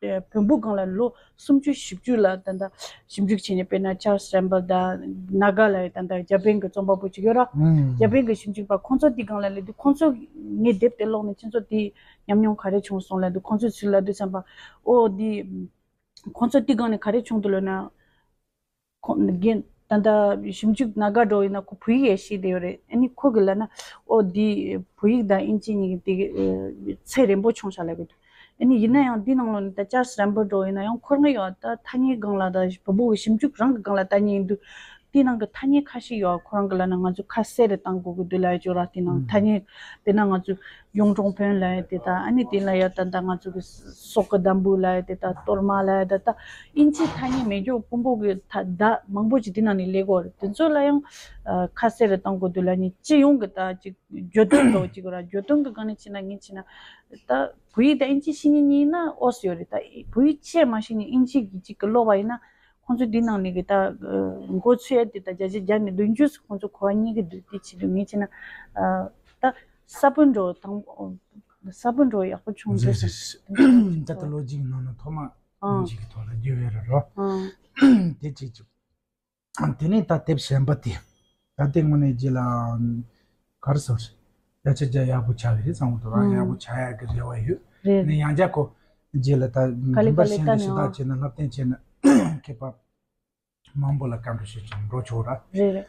ཨ་བོན་པོ་སྒང་ལ་ལོ་སུམ་ཅུ་བཞི་བཅུ་ལ་ད་ལྟ་ཞིབ་འཇུག་བྱས་ནས་དཔེར་ན་ཅཱལ་སི་རེམ་བལ་དང་ནཱ་ག་ལ་ད་ལྟ་འཇར་པན་གི་རྩོམ་པ་པོ་ཅིག་ཡོད་ར། ཨང་། འཇར་པན་གི་ཞིབ་འཇུག་པ་ཁོང་ཚོ་དེ་སྒང་ལ་སླེབས་དུས་ཁོང་ཚོ་ངའི་དེབ་དེ་ཀློག་ནས་ཁྱེད་ཚོ་དེ་ཉམས་མྱོང་ག་རེ་བྱུང་སོང་ལབ་དུས་ཁོང་ཚོས་ཚུར་ལབ་དུས་བསམ་པ་ཨོ་དེ་ཁོང་ཚོ་དེ་སྒང་ནས་ག་རེ་བྱུང་འདུག་ལབ་ན། ཁོང་རྒན་ད་ལྟ་ཞིབ་འཇུག་ནཱ་ག་འགྲོ་ཡིན་ན་ཁོ་བོད་ཡིག་ཡང་ཤེས་བསྡད་ཡོད་རེད། ཨ་ནི་ཁོ་གིས་ལབ་ན་ཨོ་འདི་བོད་ཡིག་དང་དབྱིན་ཇི་གཉིས་ཀྱི་དེ་ཚད་རན་པོ་བྱུང་ཤག་ལབ་གི་འདུག་ཨ་ནི་ཡིན་ན་ཡང་འདི་ནང་ལོགས་ནས་ད་ཅཱལ་སི་རེམ་བལ་འགྲོ་ཡིན་ན་ཡང་ཁོ་རང་ཡང་ད་ཐ་སྙད་སྒང་ལ་ད་བོན་པོ་གི་ཞིབ་འཇུག་རང་གི་སྒང་ལ་ལྟ་མཁན་ཡིན་དུས་དེའི་ནང་གི་ཐ་སྙད་ཁ་ཤས་ཡོད། ཁོ་རང་གིས་ལབ་ན་ང་ཚོས་ཁ་གསལ་རེ་བཏང་དགོས་ཀྱི་འདུག་ལབ་ཡོད་ར། དེ་ནང་ཐ་སྙད་དཔེར་ན་ང་ཚོས་གཡུང་དྲུང་བོན་ལབ་ཡ་དེ་དང་ཨ་ནི་དེ་ལ་ཡ་ད་ལྟ་ང་ཚོ་གི་སྲོག་གི་འདམ་བུ་ལབ་ཡ་དེ་དང་གཏོར་མ་ལབ་ཡ་དེ་དང་དབྱིན་ཇིའི་ཐ་སྙད་མེད་རྒྱུ་དཔོན་པོ་གི་ད་མང་པོ་ཅིག་དེ་ནང་ནས་སླེབས་ཀྱི་ཡོད་རེད། དེ་ཚོ་ལ་ཡང་ཨ་ཁ་གསལ་རེ་གཏོང་དགོས་འདུག་ལབ་ནས་སྤྱི་ཡོངས་ཀྱི་ད་ཅིག་བརྗོད་དོན་འདྲ་བོ་ཅིག་ར། བརྗོད་དོན་གྱི་སྒང་ནས་བྱས་ན་ངས་བྱས་ན་ད་བོད་ཡིག་དང་དབྱིན་ཇི་ཤེས་མཁན་གཉིས་ཡིན་ན་ཨོ་སི་ཡོད་རེད། ད་བོད་ཡིག་ཆེས་མ་ཤེས་མཁན་དབྱིན་ཇི་གི་ཅིག་གི་ཀློག་པ་ཡིན་ན། ཁོང་ཚོ་འདི་ནང་ནས་གི་ད་མགོ་ཚོས་ཡ་དེ་ད་བརྒྱ་ཆ་བརྒྱ་ནས་བདུན་ཅུ་ཙམ་ཁོང་ཚོ་གོ་བ་རྙེད་ཀྱི་འདུག་དེ་བྱེད་དུས་ངས་བྱས་ན་ད་ས་བོན་འགྲོ་དང་ས་བོན་འགྲོ་ཡག་པོ་བྱུང་འདུག་ཟེར། ད་ལྟ་ལོ་གཅིག་ནང་ན་ཐོག་མ་ཨང་། གཅིག་གི་ཐོག་ལ་བརྒྱུད་ཡོད་རེད་རོ། ཨང་། དེ་གཅིག་བྱུང་། དེ་ནས་ད་དེབ་གཞན་པ་དེ་ད་ལྟའི་དངོས་གནས་རྗེས་ལ། ག་རེ་ཟེར། ཡ་ཆ་རྒྱ་ཡག་པོ་ཆགས་ཀྱི་རེད་བསམ་གི་འདུག་རང་ཡག་པོ་ཆགས་ཡག་གི་རེ་བ་ཡོད། རེད། ནས་ཡང་བསྐྱར་ཁོ་རྗེས་ལ་ད་ག་ལེ་རིམ་པ་ག་ལེ་གཞན་ལ་ལྟ་ཞུ་ནས་དག་བྱས་ན་བསླབ་སྟོན་བྱས་ན་མཁས་པ་མང་པོ་ལ་བཀའ་འདྲི་ཞུ་ཅིང་འགྲོ་ཆོག་ར། རེད་རེད།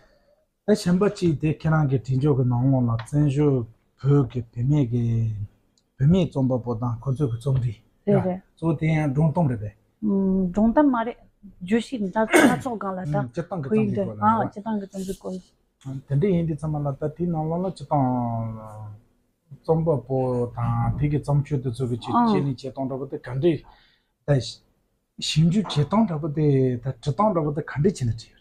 ད་གཞན་པ་གཅིག་དེ་ཁྱེད་རང་གི་དྲི་འཇོག་གི་ནང་ལོགས་ལ་བཙན་བྱོལ་བོད་ཀྱི་བུད་མེད་ཀྱི་བུད་མེད་རྩོམ་པ་པོ་དང་ཁོ་ཚོ་གི་རྩོམ་རིག་རེད་རེད། གཙོ་བོ་དེ་ཡང་སྒྲུང་གཏམ་རེད་པས། སྒྲུང་གཏམ་མ་རེད། བརྗོད་གཞི་སྣ་ཚོགས་སྒང་ལ་ད་སྤྱིར་བཏང་གི་བོད་ཡིག་རྩོམ་རིག་འདི་སྐོར་ལ་ཨ་རེད་བ། སྤྱིར་བཏང་གི་རྩོམ་རིག་སྐོར། དེ་འདྲ་ཡིན་དུས་ཚང་མ་ལ་ད་དེའི་ནང་ལོགས་ལ་སྤྱིར་བཏང་རྩོམ་པ་པོ་དང་དེ་གི་བརྩམས་ཆོས་དེ་ཚོ་གི་ཆེད་ཨང་དཔྱད་གླེང་བྱེད་སྟངས་འདྲ་པོ་དེ་ག་འདྲས་ད་ཞིབ་འཇུག་བྱེད་སྟངས་འདྲ་པོ་དེ་ད་བྲི་སྟངས་འདྲ་པོ་དེ་ག་འདྲས་བྱས་ནས་བྲིས་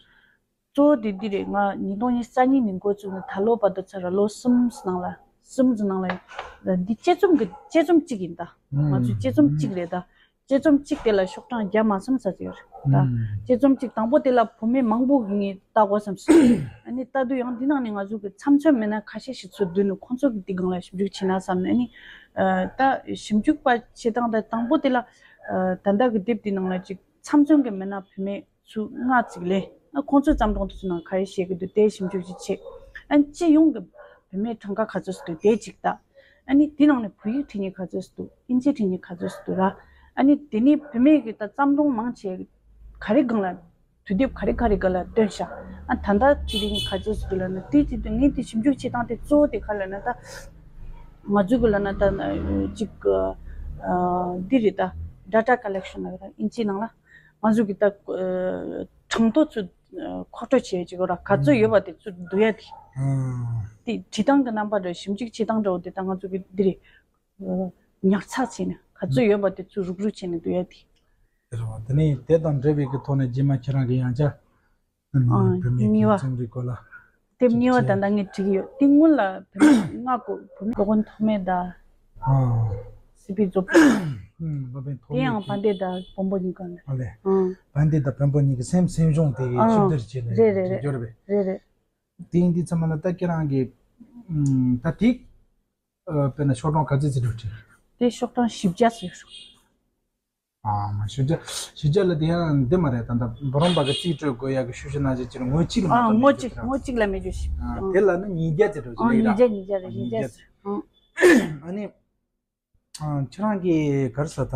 ཡོད་རེད། གཙོ་བོ་དེ་འདི་རེད། ང་ཉིས་སྟོང་ཉི་ཤུ་རྩ་གཉིས་ནས་འགོ་བཙུགས་ནས་ད་ལོ་བར་དུ་ཚར་ལོ་གསུམ་ནང་ལ་གསུམ་ཙམ་ནང་ལ་འདི་དཔྱད་རྩོམ་གི་དཔྱད་རྩོམ་གཅིག་ཡིན་ད། ང་ཚོའི་དཔྱད་རྩོམ་གཅིག་རེད་ད། དཔྱད་རྩོམ་གཅིག་དེ་ལ་ཤོག་གྲངས་བརྒྱ་མ་ཟིན་ཙམ་ཡོད་རེད་ད། ཨང་། དཔྱད་རྩོམ་གཅིག་དང་པོ་དེ་ལ་བུད་མེད་མང་པོ་གིས་ངས་ལྟ་དགོས་བསམ་སོང་། ཨ་ནི་ལྟ་དུས་ཡང་འདི་ནང་ནས་ང་ཚོ་གི་ཚབ་མཚོན་མི་སྣ་ཁ་ཤས་ཤིག་ཚུར་བསྡུས་ནས་ཁོང་ཚོ་གི་འདི་སྒང་ལ་ཞིབ་འཇུག་བྱས་ན་བསམ་ནས། ཨ་ནི་ཨ་ད་ཞིབ་འཇུག་པ་བྱེད་སྟངས་ད་དང་པོ་དེ་ལ་ཨ་ད་ལྟ་གི་དེབ་འདི་ནང་ལ་ཅིག་ཚབ་མཚོན་གྱི་མི་སྣ་བུད་མེད་ཚུར་ལྔ་ཙམ་ལེན། ཨ་ཁོང་ཚོའི་བརྩམས་སྒྲུང་དེ་ཚོ་ནང་ག་རེ་བཤད་ཀྱི་འདུག་དེ་ཞིབ་འཇུག་ཅིག་བྱས། ཨ་ནི་སྤྱི་ཡོངས་ཀྱི་བུད་མེད་གྲངས་ཀ་ག་ཚོད་ཙམ་འདུག་དེ་གཅིག་ལྟ། ཨ་ནི་དེ་ནང་ནས་བོད་ཡིག་འབྲི་མཁན་ག་ཚོད་ཙམ་འདུག་དབྱིན་ཇི་འབྲི་མཁན་ག་ཚོད་ཙམ་འདུག་ར། ཨ་ནི་དེ་ནས་བུད་མེད་ཀྱི་ད་བརྩམས་སྒྲུང་མང་ཆེ་ག་རེ་སྒང་ལ་དུས་དེབ་ག་རེ་ག་རེ་སྒང་ལ་བཏོན་ཤག་ཨ་ད་ལྟ་འབྲི་མཁན་ག་ཚོད་ཙམ་འདུག་ལབ་ན་དེ་དེ་དུས་ངས་དེ་ཞིབ་འཇུག་བྱེད་སྟངས་དེ་གཙོ་བོ་དེ་ག་ལབ་ན་ད་ང་ཚོ་གི་ལབ་ན་ད་ཅིག་ཨ་འདི་རེད་ད། data collection ལབ་ཡ་ད་དབྱིན་ཇིའི་ནང་ལ། ང་ཚོ་གི་ད་ཨ་གྲངས་ཐོ་ཚོ་ཨ་མཁོ་སྤྲོད་བྱེད་ཡ་ཅིག་ཡོད་ར། ག་ཚོད་ཡོད་པ་དེ་ཚོ་བསྡུ་ཡ་དེ། ཨང་། དེ་བྲིས་སྟངས་ཀྱི་རྣམ་པ་འདྲ་ཞིབ་འཇུག་བྱེད་སྟངས་འདྲ་བོ་དེ་ད་ང་ཚོ་གི་འདི་རེད། ཨ་ཉར་ཚགས་བྱས་ནས་ག་ཚོད་ཡོད་པ་དེ་ཚོ་རུག་རུག་བྱས་ནས་བསྡུ་ཡ་དེ། དེ་རེད་བ། དེ་ནས་དེ་དང་འབྲེལ་བའི་གི་ཐོག་ནས་རྗེས་མ་ཁྱེད་རང་གི་ཡང་བསྐྱར་ཨ་བུད་མེད་ཀྱི་གཉིས་པ། རྩོམ་རིག་སྐོར་ལ། དེབ་གཉིས་པ་ད་ལྟ་ངས་བྲིས་ཀྱི་ཡོད། དེ་སྔོན་ལ་བུད་མེད་ལྔ་བསྐུར། བུད་མེད་སློབ་དཔོན་ཐོགས་མེད་དང་། ཨང་། སི་པི་རྫོགས་པ། ཨང་། སློབ་དཔོན་ཐོགས་དེ་མེད་ཡང་ཀྱིས། བན་དེ་དང་བོན་པོ་གཉིས་ཀ་ནས། ཨ་ལས། ཨང་། བན་དེ་དང་བོན་པོ་གཉིས་ཀྱི་སེམས་སེམས་བྱུང་དེ་ཨང་། ཞིབ་བསྡུར་བྱས་ནས་རེད་རེད་རེད། བྲིས་ཡོད་རེད་པས། རེད་རེད། དེ་ཡིན་དུས་ཚང་མ་ལ་ད་ཁྱེད་རང་གིས་ཨང་ད་དེ་ཨ་དཔེར་ན་ཤོག་གྲངས་ག་ཚོད་ཅིག་འགྲོ་བྲིས། དེ་ཤོག་གྲངས་བཞི་བརྒྱ་ཙམ་ཡོད་རེད། ཨ་མ་ཞུ་རྒྱ་ཞུ་རྒྱ་ལ་དེ་ཡང་འདི་མ་རེད། ད་ལྟ་འབུམ་རམས་པ་གི་རྩིས་སྤྲོད་དགོས་ཡག་གི་ཤུགས་ཤུགས་ན་ཅིག་ཅིག་ངོ་གཅིག་ལ་མ་ཨ་གཏོགས་ངོ་མེད་གཅིག་ཅིག་ངོ་གཅིག་ལ་མེད་རྒྱུ་ཞིག་ཨ་ཨ་དེ་ལ་ནི་ཉིས་བརྒྱ་ཅིག་འགྲོ་ཨ་ཅིག་ལེགས་ཉིས་ར། བརྒྱ་ཉིས་བརྒྱ་ཉིས་བརྒྱ་ཉིས་བརྒྱ་ཨ་ཨ་ནི་ཨ་ཁྱེད་རང་གིས་ག་རེ་ཟེར་ད།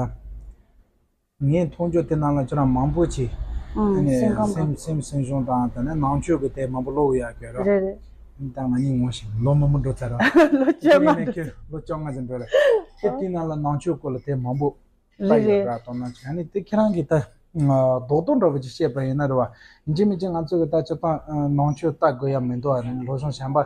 ངས་མཐོང་རྒྱུ་དེ་ནང་ལ་ཁྱེད་རང་མང་པོ་ཅིག་ ཨང་། ཨ་ནི་སེམས་ཁམས་སེམས་སེམས་སེམས་གཞུང་དང་དེ་ནས་ནང་ཆོས་ཀྱི་དེབ་མང་པོ་ཀློག་ཡག་གི་ར། རེད་རེད། ད་ང་གཉིས་ངོ་ཤེས་ལོ་མང་པོ་འགྲོ་ཚར་ར། ལོ་བཅོ་ལྔ། ཁྱོད་ལོ་བཅོ་ལྔ་ཙམ་འགྲོ་ར། ཁྱེད་དེའི་ནང་ལ་ནང་ཆོས་སྐོར་ལ་དེབ་མང་པོ་ལྟ་ཡོད་ར། དོ་སྣང་བྱས་ནས་དེ་ཁྱེད་རང་གིས་ད་རྡོག་རྡོག་འདྲ་བོ་ཅིག་བཤད་པ་ཡིན་ན་རེད་བ། ཡིན་གཅིག་མིན་གཅིག་ང་ཚོ་གི་ད་སྤྱིར་བཏང་ནང་ཆོས་ལྟ་དགོས་ཡ་མི་འདུག་ཨ་ནི་སློབ་སྦྱོང་གཞན་པ་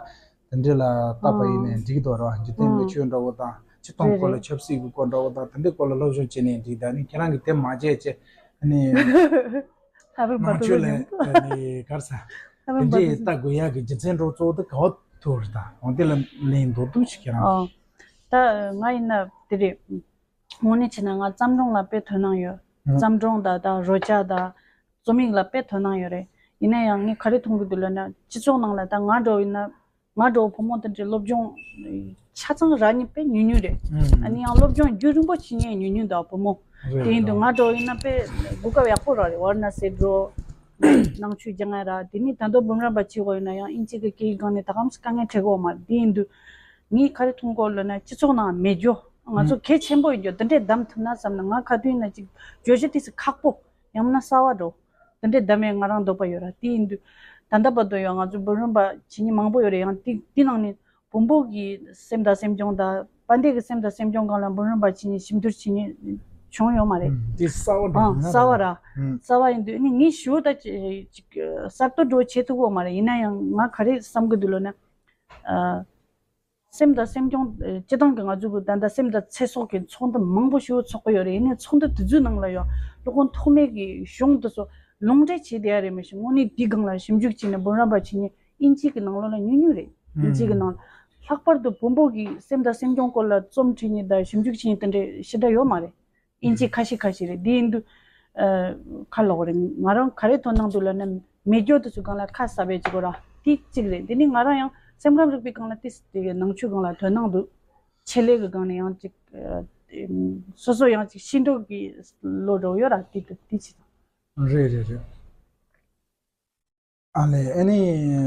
དེ་འདྲ་ལ་བལྟས་པ་ཡིན་ནའི་འགྲིག་འདུག་རེད་བ། འཇིག་རྟེན་མི་ཆོས་འདྲ་བོ་དང་སྤྱིར་བཏང་སྐོར་ལ་ཆབ་སྲིད་ཀྱི་སྐོར་འདྲ་བོ་དང་དེ་འདྲའི་སྐོར་ལ་སློབ་སྦྱོང་བྱས་ནའི་འགྲིག་ད་ནི་ཁྱེད་རང་གིས་དེབ་མ་བརྗེད་བྱས་ཨ་ནི་ལྷ་བུར་བ་ནང་ཆོས་ལ་ཨ་ནི་ག་རེ་ཟེར་དེ་འདྲའི་ལྟ་དགོས་ཡ་གི་རྒྱུ་མཚན་འདྲ་བོ་གཙོ་བོ་དེ་ག་བ་ཐུག་རེད། ད་འོ་དེ་ལ་ལན་མདོར་བསྡུས་ཤིག་ཁྱེད་རང་གིས། ད་ང་ཡིན་ན་དེ་རེད། དངོས་གནས་བྱས་ན་ང་བརྩམས་སྒྲུང་ལ་དཔེ་དོ་སྣང་ཡོད། ཨང་། བརྩམས་སྒྲུང་དང་ད་རོལ་ཆ་དང་རྩོམ་ཡིག་ལ་དཔེ་དོ་སྣང་ཡོད་རེད། ཡིན་ན་ཡང་ངས་ག་རེ་མཐོང་གི་འདུག་ལབ་ན་སྤྱི་ཚོགས་ནང་ལ་ད་ང་འདྲ་བོ་ཡིན་ན་ང་འདྲ་བོ་བུ་མོ་དེ་འདྲའི་སློབ་སྦྱོང་ཆ་ཚང་རག་མཁན་དཔེ་ཉུང་ཉུང་རེད། ཨང་། ཨ་ནི་ཡང་སློབ་སྦྱོང་རྒྱུན་རིང་པོ་བྱེད་མཁན་ཉུང་ཉུང་འདུག་བུ་མོ། རེད། དེ་ཡིན་དུས་ང་འདྲ་བོ་ཡིན་ན་དཔེ་གོ་སྐབས་ཡག་པོ་རག་རེད། ཝ་ར་ཎ་སི་འགྲོ། ནང་ཆོས་སྦྱང་ཡ་ར། དེ་ནས་ད་དུང་འབུམ་རམས་པ་བྱེད་དགོས་ཡོད་ན་ཡང་དབྱིན་ཇི་གི་སྐད་ཡིག་སྒང་ནས་ད་གམ་སེ་དཀའ་ངལ་འཕྲད་གི་ཡོད་མ་རེད། དེ་ཡིན་དུས་ངས་ག་རེ་མཐོང་གི་ཡོད་ལབ་ན་སྤྱི་ཚོགས་ནང་མེད་རྒྱུ་ང་ཚོ་གལ་ཆེན་པོ་ཡིན་རྒྱུ་དེ་འདྲས་གདམ་ཐུབ་ན་བསམ་ན་ང་ག་དུས་ཡིན་ན་ཅིག་བརྗོད་གཞི་དེ་ཚོ་ཁག་པོ་ཡང་མིན་ན་གསར་བ་འགྲོ་དེ་འདྲས་གདམ་ཡས་ང་རང་འདོད་པ་ཡོད་ར། དེ་ཡིན་དུས་ད་ལྟ་བར་དུ་ཡང་ང་ཚོ་འབུམ་རམས་པ་བྱེད་མཁན་མང་པོ་ཡོད་རེད། ཡང་དེ་དེ་ནང་ནས་བུ་མོ་གི་སེམས་དང་སེམས་བྱུང་དང་དཔལ་ལྡན་གྱི་སེམས་དང་སེམས་བྱུང་སྒང་ལ་འབུམ་རམས་པ་བྱེད་མཁན་ཞིབ་འཇུག་བྱེད་མཁན་བྱུང་ཡོད་མ་རེད། ཨང་། དེ་གསར་བ་འགྲོ་ཨང་། ཡིན་ན་གསར་བ་ར། ཨང་། གསར་བ་ཡིན་དུས་ཨ་ནི་ངས་ཞུ་ད་ཅི་ཅིག་གསར་གཏོད་འགྲོ་བྱེད་ཐུབ་ཀྱི་ཡོད་མ་རེད། ཡིན་ན་ཡང་ང་ག་རེ་བསམ་གྱི་འདུག་ལབ་ན། ཨ། སེམས་དང་སེམས་བྱུང་སྤྱི་བཏང་གི་ང་ཚོ་གི་ད་ལྟ་སེམས་དང་ཚེ་སྲོག་གི་ཚོགས་འདུ་མང་པོ་ཞིག་ཚོགས་ཀྱི་ཡོད་རེད། ཡིན་ནའི་ཚོགས་འདུ་དེ་ཚོའི་ནང་ལ་ཡང་སློབ་དཔོན་ཐོགས་མེད་ཀྱི་གཞུང་དེ་ཚོ་ལུང་འདྲེན་བྱས་བསྡད་ཡ་རེད། མི་ཤེས་དངོས་གནས་དེའི་སྒང་ལ་ཞིབ་འཇུག་བྱས་ནས་འབུམ་རམས་པ་བྱེད་མཁན་དབྱིན་ཇི་གི་ནང་ལོགས་ལ་ཉུང་ཉུང་རེད། དབྱིན་ཇི་གི་ནང་ལྷག་པར་དུ་བོན་པོ་གི་སེམས་དང་སེམས་བྱུང་སྐོར་ལ་རྩོམ་བྲིས་མཁན་དང་ཞིབ་འཇུག་བྱེད་མཁན་དེ་འདྲའི་ཞེ་དྲག་ཡོད་མ་རེད། དབྱིན་ཇི་ཁ་ཤས་ཁ་ཤས་རེད། དེ་ཡིན་དུས་ཨ། ཁ་ལོག་རེད། ང་རང་ག་རེ་དོ་སྣང་འདུག་ལབ་ན་མེད་རྒྱུ་དེ་ཚོའི་སྒང་ལ་ཁ་གསབ་པའི་བྱེད་སྒོ་ར་དེ་གཅིག་རེད། དེ་ནི་ང་རང་ཡང་སེམས་ཁམས་རིག་པའི་སྒང་ལ་དེ་དེ་གི་ནང་ཆོས་སྒང་ལ་དོ་སྣང་འདུག་ཆེད་ལས་ཀྱི་སྒང་ནས་ཡང་གཅིག་ཨ། སོ་སོ་ཡང་གཅིག་ཤེས་འདོད་ཀྱི་བློ་འདྲ་བོ་ཡོད་ར། དེ་དེ་དེ་བྱེད་དང་། རེད་རེད་རེད། ཨ་ལས་ཨ་ནི་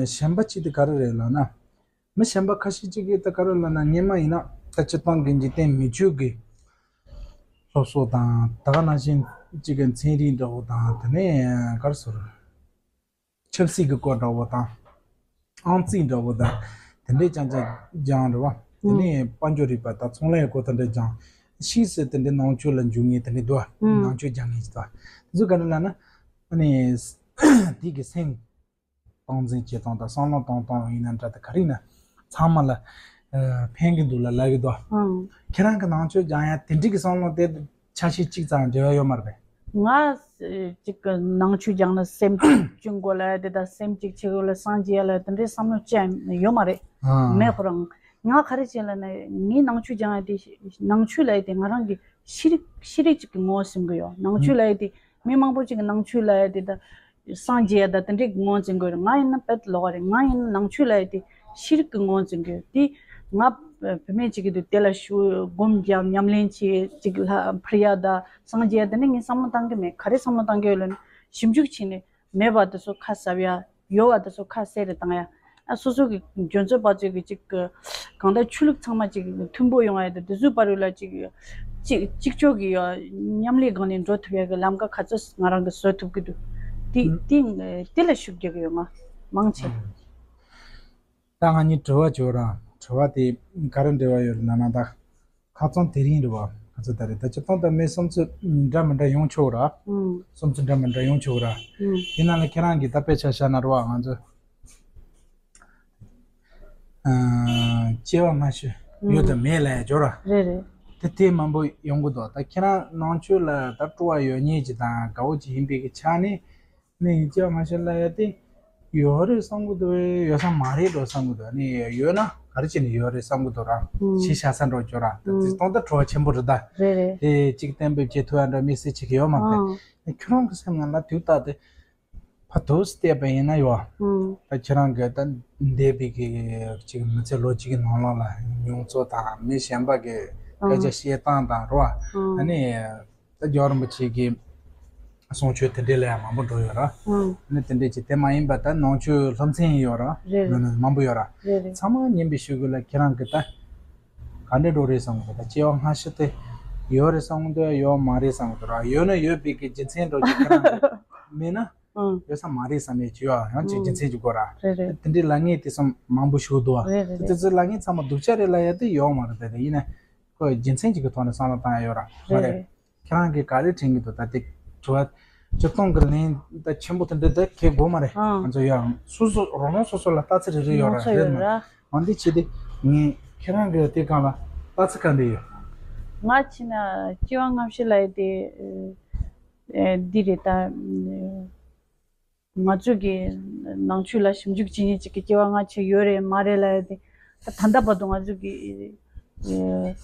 གཞན་པ་གཅིག་དེ་ག་རེ་རེད་ལབ་ན། མི་གཞན་པ་ཁ་ཤས་གཅིག་གིས་ད་ག་རེ་ལབ་ན་སྔོན་མ་ཡིན་ན་ད་སྤྱིར་བཏང་གི་འཇིག་རྟེན་མི་ཆོས་ཀྱི་སློབ་གསོ་དང་ད་ག་ནང་བཞིན་གཅིག་གི་ཚན་རིག་འདྲ་བོ་དང་དེ་ནས་ག་རེ་ཟེར། ཆབ་སྲིད་ཀྱི་སྐོར་འདྲ་བོ་དང་། ཨང་རྩིས་འདྲ་བོ་དང་། དེ་འདྲས་ཅང་ཅང་སྦྱང་རེད་བ། དེ་ནས་དཔལ་འབྱོར་རིག་པ་དང་ཚོང་ལས་སྐོར་དེ་འདྲས་སྦྱང་། ཕྱིས་སུ་དེ་འདྲས་ནང་ཆོས་ལ་འཇུག་མཁན་དེ་འདྲས་འདུག་བ། ནང་ཆོས་སྦྱང་མཁན་ཞིག་འདུག་བ། དེ་ཚོ་ག་རེ་ལབ་ན། ཨ་ནི། དེ་གི་སེམས། སྟངས་འཛིན་བྱེད་སྟངས་དང་བསམ་བློ་གཏོང་སྟངས་ཡིན་ན་འདྲ་དེ་ག་རེ་ཡིན་ན་ཚང་མ་ལ་ཨ། ཕན་གི་འདུག་ལ་ལབ་གི་འདུག་ཨང་། ཁྱེད་རང་གི་ནང་ཆོས་སྦྱང་ཡ་དེ་འདྲི་གི་བསམ་བློ་དེ་ཆ་ཤས་གཅིག་ཙམ་འབྲེལ་བ་ཡོད་མ་རེད་པས། ང་ཨ། གཅིག་གི་ནང་ཆོས་སྦྱང་ན་སེམས་གཅིག་བཅིངས་དགོས་ལ་དེ་དང་སེམས་གཅིག་བྱེད་དགོས་ལ་སངས་རྒྱས་ལ་དེ་འདྲའི་བསམ་བློ་ཅི་ཡང་ཡོད་མ་རེད། ཨང་། མེད་ཁོ་རང་། ང་ག་རེ་བྱས་ལབ་ན་ངའི་ནང་ཆོས་སྦྱང་ཡ་དེ་ནང་ཆོས་ལབ་ཡ་དེ་ང་རང་གི་ཤེས་རིག་ཤེས་རིག་ཅིག་གི་ངོ་བོ་ཟིན་གི་ཡོད། ནང་ཆོས་ལབ་ཡ་དེ་མི་མང་པོ་ཅིག་གི་ནང་ཆོས་ལབ་ཡ་དེ་ད། སངས་རྒྱས་ཡ་ད་དེ་འདྲའི་ངོ་འཛིན་དགོས་རེད། ང་ཡིན་ན་དཔེ་ལོགས་ཀ་རེད། ང་ཡིན་ན་ནང་ཆོས་ལབ་ཡ་དེ་ཤེས་རིག་གི་ངོ་འཛིན་དགོས་དེ། ང་བུད་མེད་ཅིག་གི་དུས་དེ་ལ་ཞུ་སྒོམ་རྒྱབ་ཉམས་ལེན་བྱེད་ཅིག་ལ་ཕར་ཡ་ད་སངས་རྒྱས་ཡ་དེ་འདྲ་ངས་བསམ་བློ་བཏང་གི་མེད། ག་རེ་བསམ་བློ་བཏང་གི་ཡོད་ལབ་ན་ཞིབ་འཇུག་བྱས་ནས་མེད་པ་དེ་ཚོ་ཁ་གསབ་ཡ་ཡོད་པ་དེ་ཚོ་ཁ་གསལ་རེ་བཏང་ཡ། ཨ་སོ་སོ་གི་འཇོན་ཚོད་པ་ཚོས་གི་ཅིག་གི་གང་ལྟར་ཆོས་ལུགས་ཚང་མ་ཅིག་མཐུན་པོ་ཡོང་ཡ་དེ་དེ་ཚོའི་བར་ལ་ཅིག་ཅིག་གཅིག་ལྕོགས་ཀྱི་ཡ་མཉམ་ལས་སྒང་ནས་འགྲོ་ཐུབ་ཡ་གི་ལམ་ཀ་ག་ཚོད་ང་རང་གི་བཟོ་ཐུབ་ཀྱི་འདུག་དེ་དེ་དེ་ལ་ཤུགས་རྒྱག་གི་ཡོད་ང་མང་ཆེ། ད་ང་གཉིས་དྲི་བ་བྱོས་ར། དྲི་བ་དེ་ག་རེ་འབྲེལ་བ་ཡོད་ལབ་ན་ད། ཁ་རྩང་དེ་རིང་རེད་བ། ཁ་རྩང་ད་རེད། ད་སྤྱིར་བཏང་ད་མི་བསམ་ཚུལ་འདྲ་མི་འདྲ་ཡོང་ཆོག་ར། ཨང་། བསམ་ཚུལ་འདྲ་མི་འདྲ་ཡོང་ཆོག་ར། ཨང་། དེ་ནང་ལ་ཁྱེད་རང་གིས་ད་དཔེ་ཆ་བཞག་ན་རེད་བ་ང་ཚོ། ཨ། སྐྱེ་བ་སྔ་ཕྱི་ཡོད་དང་མེད་ལབ་ཡ་ཅིག་ཡོད་ར། རེད་རེད། དེ་དེ་མང་པོ་ཡོང་གི་འདུག་ད་ཁྱེད་རང་ནང་ཆོས་ལ་ད་སྤྲོ་བ་ཡོད་མཁན་ཅིག་དང་དགའ་བོ་ཅིག་ཡིན་པའི་གི་ཆ་ནས། ནི་སྐྱེ་བ་སྔ་ཕྱི་ལབ་ཡ་དེ་ཡོད་རེད་བསམ་གི་འདུག་བས་ཡོད་ས་མ་རེད་འགྲོ་བསམ་གི་འདུག་ནི་ཡོད་ན་ག་རེ་བྱས་ནས་ཡོད་རེད་བསམ་གི་འདུག་ར། ཨང་། ཤི་ཤ་ས་འགྲོ་ཅོ་ར། ཨང་། དེ་སྟོང་ད་བྲོ་བ་ཆེན་པོ་རེད་ད། རེད་རེད། དེ་གཅིག་གཏན་འབེབས་བྱེད་ཐུབ་ཡ་འདྲ་དམིགས་བསལ་ཅིག་ཡོད་མ་རེད། ཨང་། ནི་ཁྱོད་རང་གི་སེམས་ནང་ལ་དུས་ད་དེ་ཕ་དུས་བལྟས་པ་ཡིན་ན་ཡོད། ཨང་། ད་ཁྱེད་རང་གི་ད་འདས་པའི་གི་གཅིག་མི་ཚེ་ལོ་གཅིག་གི་ནང་ལོགས་ལ་མྱོང་ཚོར་དང་མི་གཞན་པ་གི་སྐད་ཆ་ཨང་། བཤད་སྟངས་དང་རོ། ཨང་། ཨ་ནི། ད་རྒྱལ་བ་རིན་པོ་ཆེ་གི་གསུང་ཆོས་དེ་འདྲའི་ལ་ཡང་མང་པོ་འགྲོ་ཡོད་ར། ཨང་། ནི་དེ་འདྲའི་ཅིག་དེ་མ་ཡིན་པ་ད་ནང་ཆོས་སློབ་ཚན་ཡོད་ར། རེད་རེད། ནི་མང་པོ་ཡོད་ར། རེད་རེད། ཚང་མ་ཉན་པའི་ཤུལ་གུ་ལ་ཁྱེད་རང་གི་ད་ག་འདྲ་འགྲོ་རེད་བསམ་གི་འདུག་ད་སྐྱེ་བ་སྔ་ཕྱི་དེ་ཡོད་རེད་བསམ་གི་འདུག་ཡོད་མ་རེད་བསམ་གི་འདུག་ར། ཡོད་ན་ཡོད་པའི་གི་རྒྱུ་མཚན་འགྲོ་གི་ཁྱེད་རང་གི་མེད་ན་ཨང་། ཡོད་ས་མ་རེད་བསམ་ཡས་ཅིག་ཡོད། ཡང་ཅིག་ཨང་། རྒྱུ་མཚན་ཅིག་དགོས་ར། རེད་རེད། དེ་འདྲའི་ལབ་མཁན་དེ་ཚོ་མང་པོ་ཞིག་འདུག་ཨ། རེད་རེད་དེ་རེད། ཚོ་ལབ་མཁན་ཚང་མ་སྡུག་ཅག་རེད་ལབ་ཡས་དེ་ཡོད་མ་རེད། དེ་དེ་ཡིན་ན་ཁོ་རྒྱུ་མཚན་ཅིག་གི་ཐོག་ནས་བསམ་བློ་བཏང་ཡས་ཡོད་ར། མ་རེད། རེད། ཁྱེད་རང་གིས་ག་རེ་དྲན་གྱི་འདུག་ད་དེ་དྲི་བ་སྤྱིར་བཏང་གི་ལན་ད་ཆེན་པོ་དེ་འདྲ་ད་གལ་དགོས་མ་རེད། ཨང་། ང་ཚོ་ཡང་སོ་སོ་རང་རང་སོ་སོ་ལ་ལྟ་ཚུལ་རེ་རེ་ཡོད་ར། མང་ཚོགས་རེད་ཡོད་མ་ར། རེད། འོན་ཏེ་ཆེ་དེ་ངས་ཁྱེད་རང་གི་དེ་སྒང་ལ་ལྟ་ཚུལ་ག་འདྲ་ཡོད། ང་ཕྱིན་ན་སྐྱེ་བ་སྔ་ཕྱི་ལ་ཡི་དེ་ཨེ་འདི་རེད་ད། ང་ཚོ་གི་ནང་ཆོས་ལ་ཞིབ་འཇུག་བྱེད་མཁན་ཅིག་གི་སྐྱེ་བ་སྔ་ཕྱི་ཡོད་རེད་མ་རེད་ལབ་ཡ་དེ་ད་ད་ལྟ་བར་དུ་ང་ཚོ་གི་ཨེ་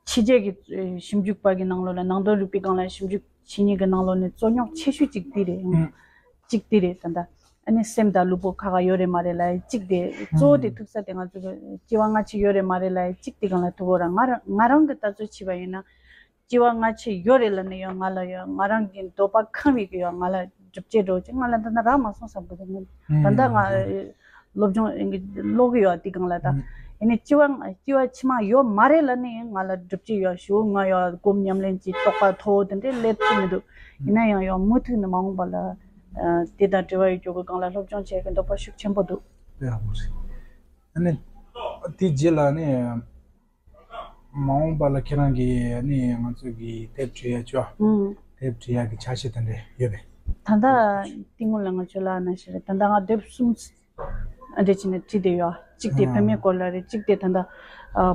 ཕྱི་རྒྱལ་གྱི་ཨེ་ཞིབ་འཇུག་པ་གི་ནང་ལོགས་ལ་ནང་དོན་རིག་པའི་སྒང་ལ་ཞིབ་འཇུག་བྱེད་མཁན་གི་ནང་ལོགས་ནས་རྩོད་རྙོག་ཆེ་ཤོས་ཅིག་དེ་རེད། ཨང་། གཅིག་དེ་རེད་ད་ལྟ། ཨ་ནི་སེམས་དང་ལུས་པོ་ཁ་ཁ་ཡོད་རེད་མ་རེད་ལབ་ཡ་གཅིག་དེ་གཙོ་བོ་དེ་ཨང་། ཐུག་ས་དེ་ང་ཚོ་གི་སྐྱེ་བ་སྔ་ཕྱི་ཡོད་རེད་མ་རེད་ལབ་ཡ་གཅིག་དེ་སྒང་ལ་ཐུག་གོ་ར། ང་རང་ང་རང་གི་ལྟ་ཚུལ་བྱས་པ་ཡིན་ན། སྐྱེ་བ་སྔ་ཕྱི་ཡོད་རེད་ལབ་ནས་ཡང་ང་ལ་ཡང་ང་རང་གི་འདོད་པ་ཁེངས་པའི་གི་ཡང་ང་ལ་སྒྲུབ་བྱེད་འགྲོ་ཅིག་ང་ལ་འདི་ན་རག་མ་སོང་བསམ་གི་འདུག་ད་ལྟ་ང་སློབ་སྦྱོང་ཀློག་གི་ཡོད་དེ་སྒང་ལ་ད་ཡིན་ནའི་སྐྱེ་བ་སྐྱེ་བ་ཕྱི་མ་ཡོད་མ་རེད་ལབ་ནས་ཡང་ང་ལ་སྒྲུབ་བྱེད་ཡོད་ཞུ་ང་ཡང་སྒོམ་ཉམས་ལེན་གྱི་རྟོགས་པ་མཐོ་བོ་དེ་འདྲས་སླེབས་ཐུབ་མི་འདུག་ཡིན་ན་ཡང་ཡང་མུ་མཐུད་ནས་མ་འོངས་པ་ལ་དེ་དང་འབྲེལ་བ་ཡོད་རྒྱུ་གི་སྒང་ལ་སློབ་སྦྱོང་བྱེད་ཀྱི་འདོད་པ་ཤུགས་ཆེན་པོ་འདུག་དེ་ཡག་པོ་རེད། ཨ་ནི་དེ་རྗེས་ལ་ནི། མ་འོངས་པ་ལ་ཁྱེད་རང་གིས་ནི་ང་ཚོ་གི་དེབ་བྲིས་ཡ་ཅོ། ཨང་། དེབ་བྲིས་ཡ་གི་འཆར་གཞི་དེ་འདྲ་ཡོད་པས། ད་ལྟ་དེ་སྔོན་ལ་ང་ཚོ་ལ་ན་ཞིག་རེད། ད་ལྟ་ང་དེབ་གསུམ་འདྲ་བྱས་ནས་བྲིས་བསྡད་ཡོད། གཅིག་དེ་བུད་མེད་སྐོར་ལ་རེད། གཅིག་དེ་ད་ལྟ་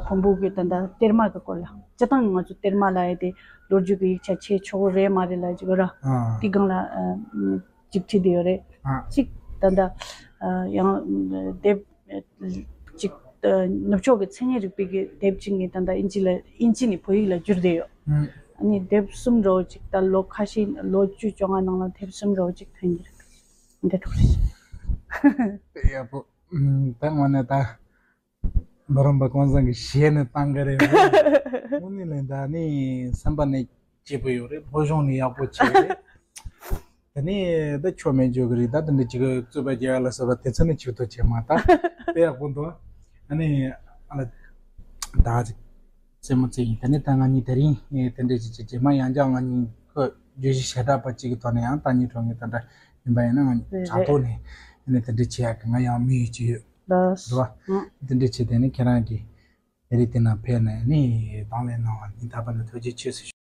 བོན་པོ་གི་ད་ལྟ་གཏེར་མ་གི་སྐོར་ལ། སྤྱིར་བཏང་ང་ཚོ་གཏེར་མ་ལབ་ཡ་དེ་ལོ་རྒྱུས་ཀྱི་ཡིག་ཆ་ཆེ་ཆོག་རེད་མ་རེད་ལབ་ཅིག་ཡོད་ར། དེ་སྒང་ལ་གཅིག་བྲིས་བསྡད་ཡོད་རེད། གཅིག་ད་ལྟ་ཡང་དེབ། གཅིག་ནུབ་ཕྱོགས་ཀྱི་མཚན་ཉིད་རིག་པའི་གི་དེབ་གཅིག་ངས་ད་ལྟ་ཨིན་ཇི་ལ་ཨིན་ཇི་ནས་བོད་ཡིག་ལ་བསྒྱུར་བསྡད་ཡོད། ཨ་ནི་དེབ་གསུམ་འདྲ་བོ་ཅིག་ད་ལོ་ཁ་ཤས་ལོ་བཅུ་བཅོ་ལྔ་ནང་ལ་དེབ་གསུམ་འདྲ་བོ་ཅིག་ཐོན་གྱི་རེད། འདི་ཐུག་རེད། དེ་ཡག་པོ། ད་ངོ་ནས་ད་འབུམ་རམས་པ་ཀུན་བཟང་གི་ཞལ་ནས་བཏང་གི་རེད། དངོས་གནས་ལས་ད་ནི་སེམས་པ་ནས་སྐྱིད་པོ་ཡོད་རེད། སློབ་སྦྱོང་ནི་ཡག་པོ་བྱས་རེད། ད་ནི་ད་ཆོ་མེད་འཇོག་གི་རེད། ད་དེ་འདྲ་ཅིག་རྩོད་པ་རྒྱག་ཡ་ལ་སོགས་པ་དེ་ཚོ་ནི་ཆིག་ཐུག་བྱེད་མ་ད་དཔེ་ཡག་པོ་འདུག་ཨ་ནི་ཨ་ལ་ད་ཅིག་རྩེད་མོ་རྩེ་ཡིན། ད་ནི་ད་ང་གཉིས་དེ་རིང་དེ་འདྲ་ཅིག་ཅིག་རྗེས་མ་ཡང་བསྐྱར་ང་གཉིས་ཁོ་བརྗོད་གཞི་ཞེ་དྲག་པ་ཅིག་གི་ཐོག་ནས་ཡང་ད་ནི་གྲོགས་ངེད་ད་འདྲ་ཡིན་པ་ཡིན་ན་ང་གཉིས་དྲང་ཐོག་ནས་ཨ་ནི་དེ་འདྲ་བྱེད་ཡག་གི་ང་ཡང་དམིགས་ཡུལ་ཅིག་ཡོད་འདུག་བ། དེ་འདྲ་བྱས་དེ་ནི་ཁྱེད་རང་གིས་དེ་རིང་དེ་ན་ཕེབས་ནས་ནི་དང་ལེན་གནང་བ་ནི་ད་བར་ནི་ཐུགས་རྗེ་ཆེ་ཟེར་ཞུ།